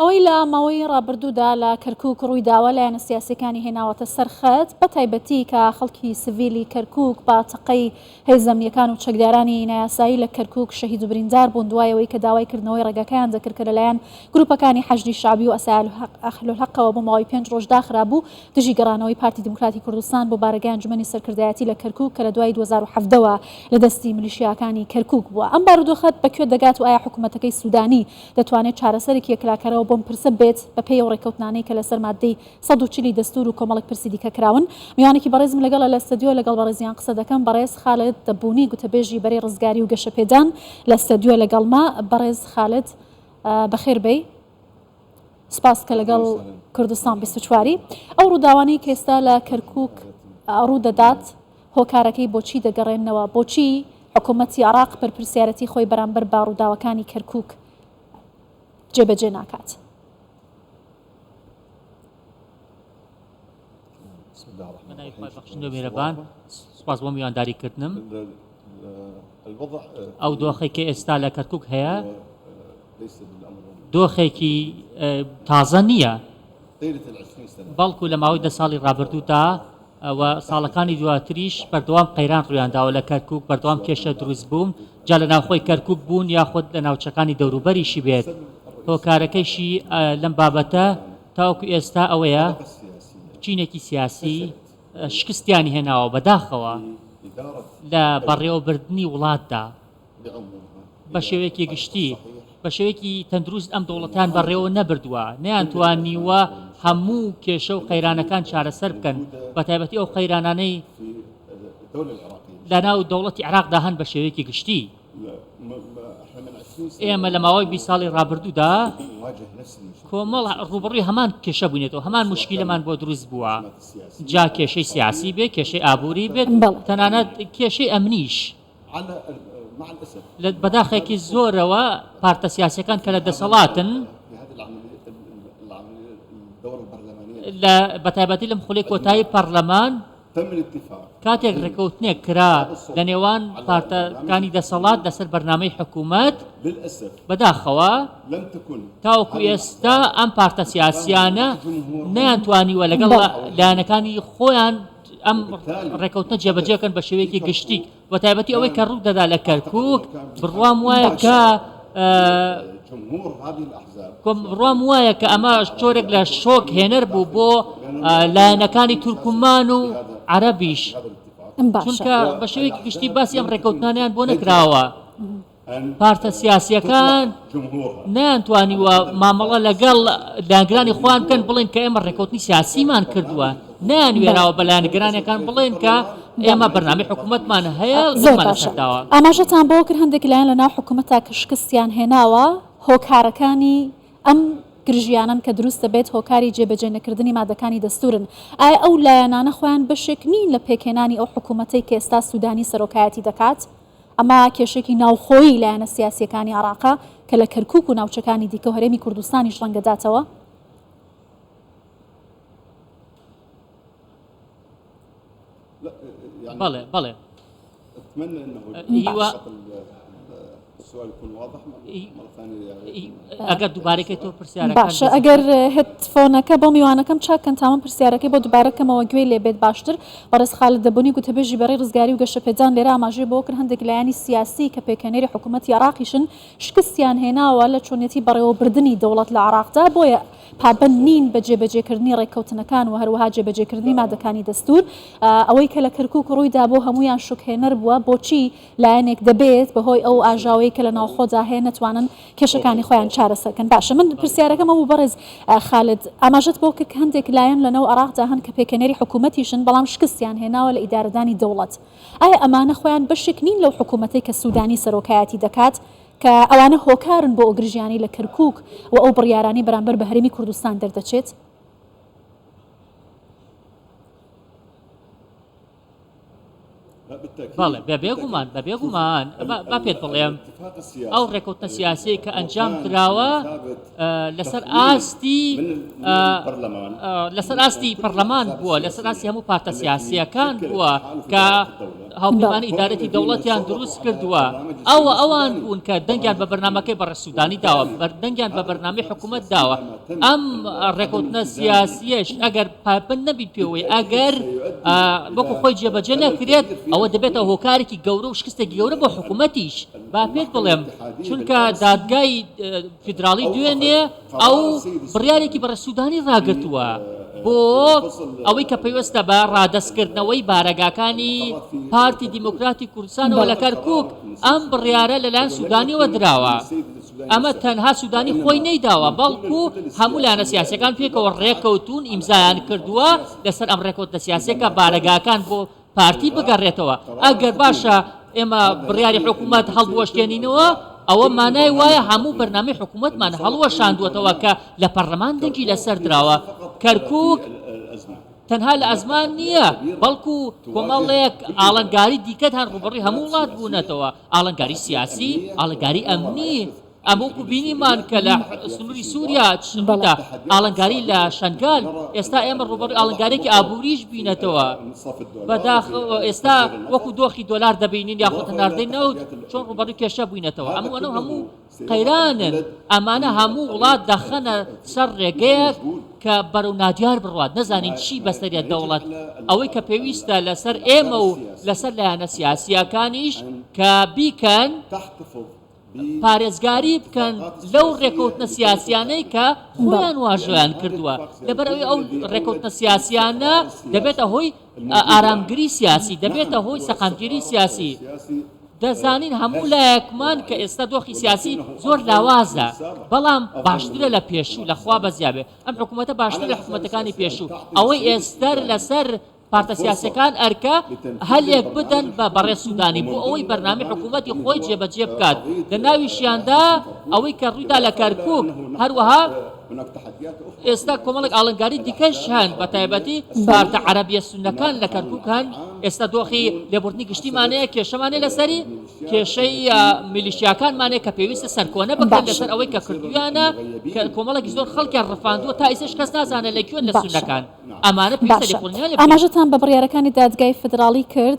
ئەوەی لە ماوەی ڕابردوودا لە کەرکوک ڕوویداوە لایەنە سیاسیەکانی هێناوەتە سەر خەت، بە تایبەتی کە خەڵکی سڤیلی کەرکوک بە تەقەی هێزە ئەمنیەکان و چەکدارانی نایاسایی لە کەرکوک شەهید و بریندار بوون دوای ئەوەی کە داوای کردنەوەی ڕێگاکەیان دەکرد کە لەلایەن گروپەکانی حەشدی شەعبی و ئەهلولحەقەوە بۆ ماوەی پێنج ڕۆژ داخرابوو دژی گەڕانەوەی پارتی دیموکراتی کوردستان بۆ بارەگای ئەنجومەنی سەرکردایەتی لە کەرکوک کە لە دوای 2017 وە لە دەستی ملیشیاکانی کەرکوک بووە. ئەم بارودۆخە بە کوێ دەگات و ئایا حکومەتەکەی سودانی دەتوانێت چارەسەرێکی یەکلاکەرەوە بۆم پرسە بێت بەپێی ئەو ڕێککەوتنانەی کە لەسەر ماددەی 140 ی دەستوور و کۆمەڵێک پرسی دیکە کراون. میوانێکی بەڕێزم لەگەڵە لە ستەدیۆ لەگەڵ بەڕێزیان قسە دەکەم بەڕێز خالد دەبونی گوتەبێژی بەرەی ڕزگاری و گەشەپێدان لە ستەدیۆ لەگەڵمە بەڕێز خالد بەخێر بێی. سپاس کە لەگەڵ کوردستان 24 ی. ئەو ڕووداوانەی کە ئێستا لە کەرکووک ڕوودەدات هۆکارەکەی بۆچی دەگەڕێننەوە؟ بۆچی حکوومەتی عێراق بەرپرسیارەتی خۆی بەرامبەر بە ڕووداوەکانی کەرکووک جێبەجێ ناکات؟ بەناوی خوای بەخشندە و میهرەبان سوپاس بۆ میوانداری کردنم. ئەو دۆخێک کە ئێستا لە کەرکک هەیە دۆخێکی تازە نییە بەڵکو لە ماوەی دە ساڵی ڕابردوودا و ساڵەکانی دواتریش بەردەوام قەیران ڕویانداوە لە کەرکک بەردەوام کێشە دروست بوون جا لە ناوخۆی کەرکک بوون یاخود لە ناوچەکانی دەوروبەریشی بێت هۆکارەکەیشی لەم بابەتە تاوەکو ئێستا ئەوەیە چینێکی سیاسی شکستیان هێناوە بەداخەوە لە بەڕێوەبردنی وڵاتدا بە شێوەیەکی گشتی بە شێوەیەکی تەندروست ئەم دەوڵەتان بەڕێوە نەبردووە نەیانتوانیوە هەموو کێشە و قەیرانەکان چارەسەر بکەن بە تایبەتی ئەو قەیرانانەی لەناو دەوڵەتی عێراقدا هەن بە شێوەیەکی گشتی. ئێمە لە ماوەی 20 ساڵی ڕابردوودا کۆمەڵ ڕووبەڕووی هەمان کێشە بووینەتەوە هەمان موشکیلەمان بۆ دروست بووە جا کێشەی سیاسی بێت کێشەی ئابووری بێت تەنانەت کێشەی ئەمنیش بەداخێکی زۆرەوە پارتە سیاسەکان کە لە دەسەڵاتن لە بەتایبەتی لەم خولەی کۆتایی پەرلەمان کاتێک ڕێکەوتنێک کرا لە نێوان پارتەکانی دەسەڵات لەسەر بەرنامەی حکوومەت، بەداخەوە تاوەکو ئێستا ئەم پارتە سیاسیانە نەیانتوانیوە لەگەڵ لایەنەکانی خۆیان ئەم ڕێکەوتنە جێبەجێکەن بە شێوەیەکی گشتی بە تایبەتی ئەوەی کە ڕوو دەدا لە کەرکووک بڕوام وایە کە بڕوام وایە کە ئەمە جۆرێک لە شۆک هێنەر بوو بۆ لایەنەکانی تورکمان و عەرەبیش چونکە بە شێوەیەکی گشتی باسی ئەم ڕێکەوتنانیان بۆ نەکراوە. پارتە سیاسیەکان نەیانتوانیوە مامەڵە لەگەڵ لایەنگرانی خۆیان بکەن بڵێن کە ئێمە ڕێکەوتنی سیاسیمان کردووە نەیانوێراوە بە لایەنگرانەکان بڵێن کە ئێمە بەرنامەی حکوومەتمان هەیە زۆر باشە ئاماژەتان بەوە کرد هەندێک لایەن لە ناو حکوومەتە کە شکستیان هێناوە هۆکارەکانی ئەم گرژیانەن کە دروست دەبێت هۆکاری جێبەجێ نەکردنی مادەکانی دەستورن ئایا ئەو لایەنانە خۆیان بەشێک نین لە پێکهێنانی ئەو حکوومەتەی کە ئێستا سوودانی سەرۆکایەتی دەکات؟ ئەمە کێشەیەکی ناوخۆیی لایەنە سیاسییەکانی عێراقە کە لە کەرکووک و ناوچەکانی دیکە و هەرێمی کوردستانیش ڕەنگەداتەوە. بەڵێ بەڵێ هیوا ئەگەر دووبارەکەی تۆ پرسیارەکان باشە ئەگەر هێدفۆنەکە بۆ میوانەکەم چاک کەن تا من پرسیارەکەی بۆ دووبارە کەمەوە گوێی لێ بێت باشتر. بەڕێز خالد دەبونی گوتەبێژی بەرەی ڕزگاری و گەشەپێدان لێرە ئاماژەی بەوە کرد هەندێک لایەنی سیاسی کە پێکهێنەری حکوومەتی عێراقیشن شکستیان هێناوە لە چۆنیەتی بەڕێوەبردنی دەوڵەت لە عێراقدا بۆیە پابەند نین بە جێبەجێکردنی ڕێککەوتنەکان و هەروەها جێبەجێکردنی مادەکانی دەستوور. ئەوەی کە لە کەرکووک ڕوویدا بۆ هەموویان شوکهێنەر بووە بۆچی لایەنێک دەبێت بەهۆی ئەو ئاژاوەی کە لە ناوخۆدا هەیە نەتوانن کێشەکانی خۆیان چارەسەر کەن. باشە من پرسیارەکەم ئەوە بوو بەڕێز خالد ئاماژەت بەوە کرد کە هەندێک لایەن لەناو عێراقدا هەن کە پێکهێنەری حکوومەتیشن بەڵام شکستیان هێناوە لە ئیدارەدانی دەوڵەت. ئایا ئەمانە خۆیان بەشێک نین لەو حکوومەتەی کە سوودانی سەرۆکایەتی دەکات کە ئەوانە هۆکارن بۆ ئەو گرژیانەی لە کەرکووک و ئەو بڕیارانەی بەرامبەر بە هەرێمی کوردستان دەردەچێت؟ بەڵێ، بە بێگومان، بە بێگومان، با پێت بڵێم، ئەو ڕێکەوتنە سیاسیەی کە ئەنجام دراوە لەسەر ئاستی لەسەر ئاستی پەرلەمان بووە، لەسەر ئاستی هەموو پارتە سیاسیەکان بووە کە هاوپەیمانی ئیدارەتی دەوڵەتیان دروست کردووە. ئەوە ئەوان بوون کە دەنگیان بە بەرنامەکەی بەڕێز سوودانی داوە، دەنگیان بە بەرنامەی حکوومەت داوە. ئەم ڕێکەوتنە سیاسیەش ئەگەر پابەند نەبین پێوەی، ئەگەر وەکو خۆی جێبەجێ نەکرێت، ئەوە دەبێتە هۆکارێکی گەورە و شکستێکی گەورە بۆ حکوومەتیش. با پێت بڵێم، چونکە دادگای فیدراڵی دوێنێ ئەو بڕیارێکی بەڕێز سوودانی ڕاگرتووە بۆ ئەوەی کە پەیوەستە بە ڕادەستکردنەوەی بارەگاکانی پارتی دیموکراتی کوردستانەوە لە کەرکووک، ئەم بڕیارە لەلایەن سوودانیەوە دراوە. ئەمە تەنها سوودانی خۆی نەیداوە، بەڵکو هەموو لایەنە سیاسییەکان پێکەوە ڕێککەوتوون، ئیمزایان کردووە لەسەر ئەم ڕێککەوتنە سیاسییە کە بارەگاکان بۆ پارتی بگەڕێتەوە. ئەگەر باشە ئێمە بڕیاری حکوومەت هەڵبوەشێنینەوە، ئەوە مانای وایە هەموو بەرنامەی حکوومەتمان هەڵوەشاندووەتەوە کە لە پەرلەمان دەنگی لەسەر دراوە. کەرکووک تەنها لە ئەزمان نییە، بەڵکو کۆمەڵێک ئاڵنگاری دیکەت هەن ڕووبەڕووی هەموو وڵات بوونەتەوە، ئاڵنگاری سیاسی، ئاڵنگاری ئەمنی، ئەمە وەکو بینیمان کە لە سنووری سووریا چ ڕوویدا، ئاڵنگاری لە شەنگال، ئێستا ئێمە ڕووبەڕووی ئاڵنگارێکی ئابووریش بینەتەوە، بەداخەوە ئێستا وەکو دۆخی دۆلار دەبینین یاخود هەناردەی نەوت چۆن ڕووبەڕووی کێشە بووینەتەوە، ئەمانە هەموو قەیرانن، ئەمانە هەموو وڵات دەخەنە سەر ڕێگەیەک کە بەرەو نادیار بڕوات، نەزانین چی بەسەریە دەوڵەت، ئەوەی کە پێویستە لەسەر ئێمە و لەسەر لایەنە سیاسییەکانیش کە بیکەن، پارێزگاری بکەن لەو ڕێکەوتنە سیاسیانەی کە خۆیان واژۆیان کردووە، لەبەرئەوەی ئەو ڕێکەوتنە سیاسیانە دەبێتە هۆی ئارامگری سیاسی، دەبێتە هۆی سەقامگیری سیاسی. دەزانین هەموو لایەکمان کە ئێستا دۆخی سیاسی زۆر لاوازە، بەڵام باشترە لە پێشوو، لە خوا بەزیابێ ئەم حکوومەتە باشترە لە حکوومەتەکانی پێشوو. ئەوەی ئێستەر لەسەر پارتە سیاسیەکان ئەرکە هەلێک بدەن بە بەڕێز سودانی بۆ ئەوەی بەرنامەی حکوومەتی خۆی جێبەجێ بکات، لە ناویشیاندا ئەوەی کە ڕوویدا لە کەرکووک، هەروەها ئێستا کۆمەڵێک ئاڵنگاری دیکەش هەن، بە تایبەتی پارتە عەرەبیە سوننەکان لە کەرکووک هەن، ئێستا دۆخی لێبوردنی گشتیمان هەیە، کێشەمان هەیە لەسەری، کێشەی میلیشیاکانمان هەیە کە پێویستە سەرکۆنە بکرێن لەسەر ئەوەی کە کردوویانە، کە کۆمەڵێکی زۆر خەڵکیان ڕفاندووە، تا ئیستاش کەس نازانێت لە کوێن لە باشە سوننەکان. ئەمانە پێویستە باشە لێکۆڵینەوەیان لێ بکرێت. ئاماژەتان بە بڕیارەکانی دادگای فیدراڵی کرد.